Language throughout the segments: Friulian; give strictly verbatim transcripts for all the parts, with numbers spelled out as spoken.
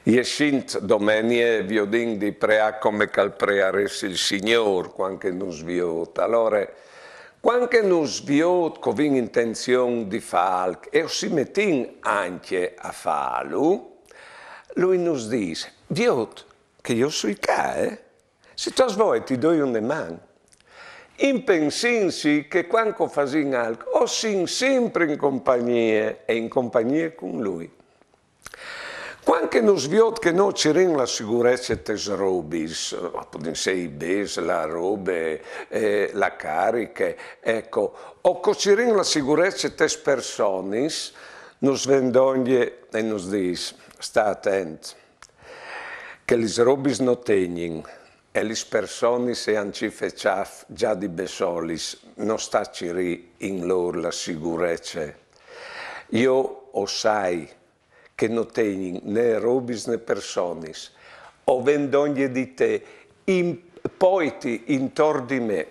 Jessint domenie viodìn di preâ come che al prearès il Signôr cuant che nus viôt. Alore, cuant che nus viôt che o vin intenzion di fâ alc e o si metìn ancje a fâlu, lui nus dîs: «Viôt che jo o soi ca, eh? Se tu âs voie ti doi une man.» Impensìnsi che cuant che o fasìn alc o sin simpri in compagnie e in compagnie cun lui. Cuant che nus viôt che nô o cirìn la sigurece tes robis, a podin sei i bêçs, la robe, eh, la cariche, eco, o che o cirìn la sigurece tes personis, nus ven dongje e nus dîs: «Sta atent, che lis robis no tegnin, e lis personis e àn cîf e cjâf za di bessolis, no sta cirî in lôr la sigurece. Jo o sai che no tegnin ne robis ne personis, o ven dongje di te, in-, poiti intor di me.»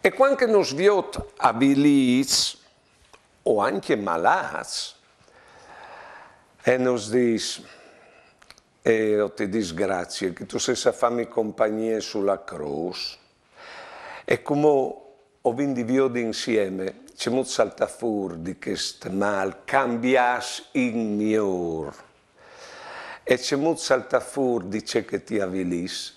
E cuant che nus viôt avilîts o ancje malâts, e nus dîs: «E jo ti dîs grazie che tu sês a fâmi compagnie su la crôs.» E cumò o vin di viodi insiemi cemût saltâ fûr di chest mâl cambiâts in miôr e cemût saltâ fûr di ce che ti avilìs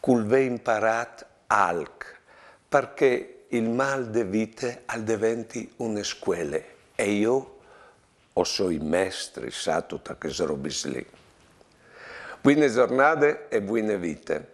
cul vê imparât alc, par che il mâl de vite al deventi une scuele, e jo o soi mestri, sâstu, ta chês robis li. Buine zornade e buine vite.